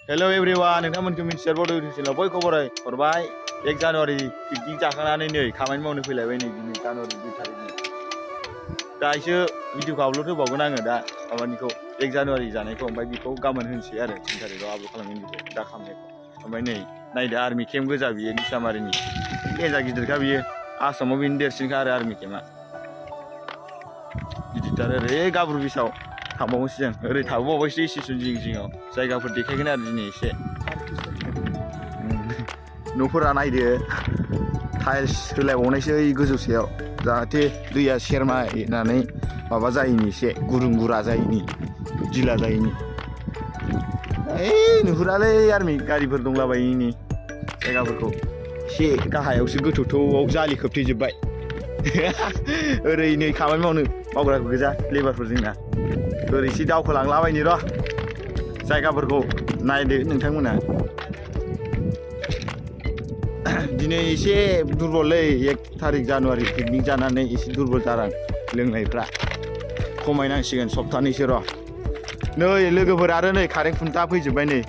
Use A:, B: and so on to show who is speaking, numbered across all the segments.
A: Hello everyone, नोंथांमोनखौ mithisarbodo चेनेलाव बयखौ हरबाय 1 January picnic जाखांनानै नै खामानि मावनो फैलायबाय नै दिनै जानुवारि 2 तारिखनि दासो भिडिअखौ आपल'ड होबावगोन आङो दा माबानिखौ 1 जानुवारि जानायखौ ओमफ्राय बेखौ गाबोन होनसै आरो 3 तारिखआव आपल'ड खालामगोन बेखौ दा खालामनायखौ ओमफ्राय नै नायदो आर्मि केम्प गोजा बियो निसामारिनि एजा गिदिरखा बियो आसामाव बेनि देरसिनखा आरो आर्मि केम्पआ गिदिरथार ओरै गाब्रु बिसाव थांबावनोसै जों ओरै थाबोबावबायसो स्टेसन जिं जिङाव जायगाफोर देखायगोन आरो दिनै एसे न'फोरा नायदो टाइल्स होलायबावनायसै गोजौसायाव जाहाथे दैया सेरमायनानै माबा जायैनि एसे गुरुं गुरा जायैनि दिला जायैनि नुहुरालै आर्मि गारिफोर दंलाबायैनि जायगाफोरखौ एसे गाहायावसो गोथौथौआव जालि खोबथेजोब्बाय ओरै नै खामानि मावग्रा गोजा लेबारफोर जोंना ओरै एसे दावखोलांलाबायनि र' जायगाफोरखौ नायदो नोंथांमोना दिनै एसे दुरबललै 1 तारिख जानुवारि पिकनिक जानानै एसे दुरबल जारां लोंनायफ्रा खमायनांसिगोन सप्तानैसो र' नै लोगोफोर आरो नै कारेन्ट खुन्था फैजोब्बाय नै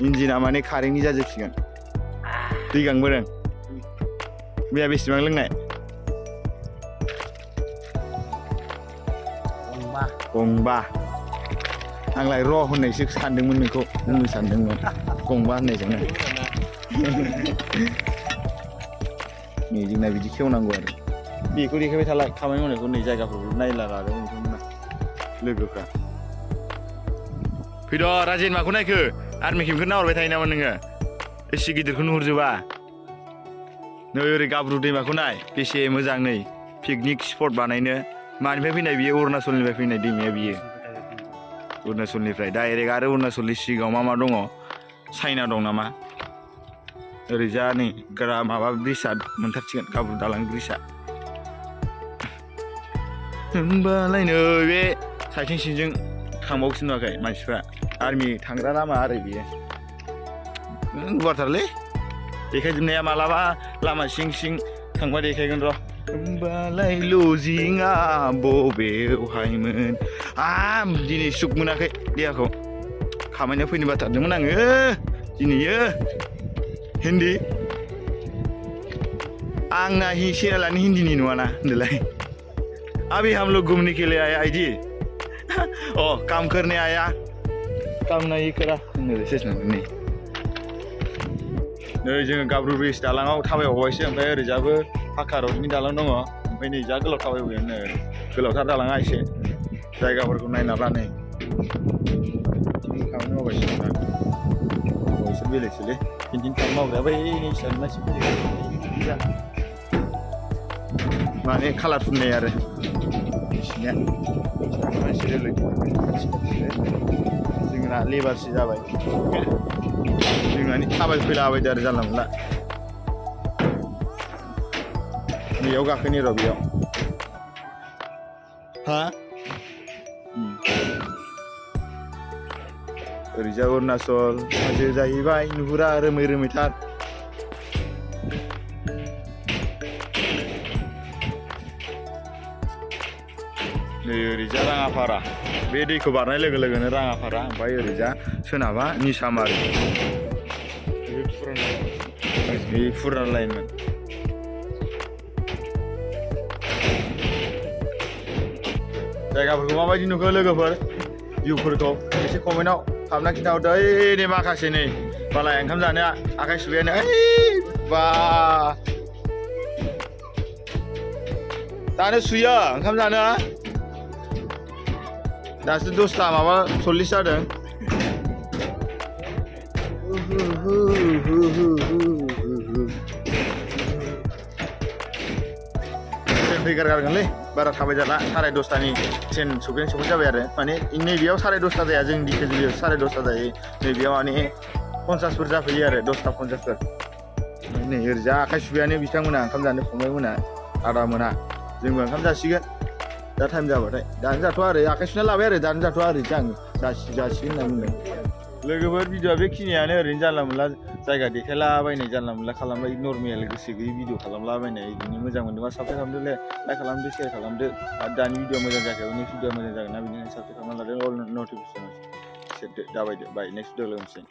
A: इन्जिना माने कारेन्टनि जाजोबसिगोन दै गांबोदों मैया बेसेबां लोंनाय गंबा आंलाय र' होननायसो सानदोंमोन नोंखौ बुंनो सानदोंमोन गंबा होननायजोंनो नै जोंना बिदि खेवनांगौ आरो बेखौ देखायबाय थालाय खामानि मावनायखौ नै जायगाफोरखौ नायला आरो नोंथांमोना लोगोफ्रा फैद' राजेन माखौ नायखो आर्मि केम्पखौ नाहरबाय थायो नामा नोङो एसे गिदिरखौ नुहुरजोबा नै ओरै गाब्रु दैमाखौ नाय बेसे मोजां नै पिकनिक स्पट बानायनो मानिफ्राय फैनाय बियो अरुणाचलनिफ्राय फैनाय दैमाया बियो अरुणाचलनिफ्राय डाइरेक्ट आरो अरुणाचलनि सिगाङाव मा दङ चाइना दं नामा ओरैजा नै माबा ब्रिजआ मोनथारसिगोन गाब्रु दालां ब्रिजआ होमबालाय नै बे साइथिं सिंजों थांबावसो नुवाखै मानसिफ्रा आर्मि थांग्रा लामा आरो बियो गुवारथारलै देखायजोबनाया मालाबा लामा सिं सिं थांबा देखायगोन र' होमबालाय लजिंआ बबेयावहायमोन दिनै सुख मोनाखै देहाखौ खामानियाव फैनो बाथारदोंमोन आङो दिनैयो हिन्दी आंना चेनेलानो हिन्दीनि नङाना होनदोलाय अभी हम लोग घूमने के लिए आया आईडी काम करने आया काम नहीं करा नै जोङो गाब्रु ब्रिज दालाङाव थाबायबावबायसो ओमफ्राय ओरैजाबो फाखा रडनि दालां दङ ओमफ्राय नै जा गोलाव थाबायबोगोन गोलावथार दालाङा एसे जायगाफोरखौ नायना ला नै खामानि मावगासिनो बिसोर बेलेगसोलै खिन्थिनो खामानि मावग्राया बै नैसिनि मानसिफोर माने कालार फुननाय आरो बिसिनिया मानसि जोंना लेबारसो जाबाय जोंनानि थाबाय फैलाबायदो आरो जानला मोनला बेयाव गाखोनि र' बेयाव हा ओरैजा अरुणाचल हाजो जाहैबाय नुहुरा रोमै रोमैथार नै ओरैजा राङापारा बे दैखौ बारनाय लोगो लोगोनो राङापारा ओमफ्राय ओरैजा सोनाबा निसामारि बे फुराना लाइनमोन जायगाफोरखौ माबायदि नुखो लोगोफोर भिउफोरखौ एसे कमेन्टआव हाबना खिन्थाहरदो नै माखासे नै बालाय ओंखाम जानाया आखाइ सुबायानो बा दानो सुयो ओंखाम जानो दासो 10ता माबा 40 जादों ट्रेन फैगारगारगोनलै बारा थाबाय जाला 10:30 ट्रेन सफैनाय जाबाय आरो माने नैबेयाव 10:30 जाया जों दिखोजोबो 10:30 जायो नैबेयाव माने 50फोर जाफैयो आरो 10ता 50फोर नै ओरैजा आखाइ सुबायानो बिथांमोना ओंखाम जानो फंबायमोना आदामोना जोंबो ओंखाम जासिगोन दा टाइम जाबाथाय दानो जाथ'आ आरो आखाइ सुना लाबाय आरो दानो जाथ'आ ओरैसो आं जासिगोन होनना बुंदों लोगोफोर भिडिअआ बेखिनियानो ओरैनो जानला मोनला जायगा देखायलाबायनाय जानला मोनला खालामबाय नर्मेल गोसो गैयै भिडिअ खालामलाबायनाय बिदिनो मोजां मोनदोंबा साबस्क्राइब खालामदो लाइक खालामदो शेयार खालामदो आरो दानि भिडिअआ मोजां जायाखै नेक्स्ट भिडिअआ मोजां जागोन ना बिदिनो साबस्क्राइब खालामना लादो अल नटिफिकेसन सेरदो दाबायदो बाय नेक्स्ट भिडिअ लोगो मोनसिगोन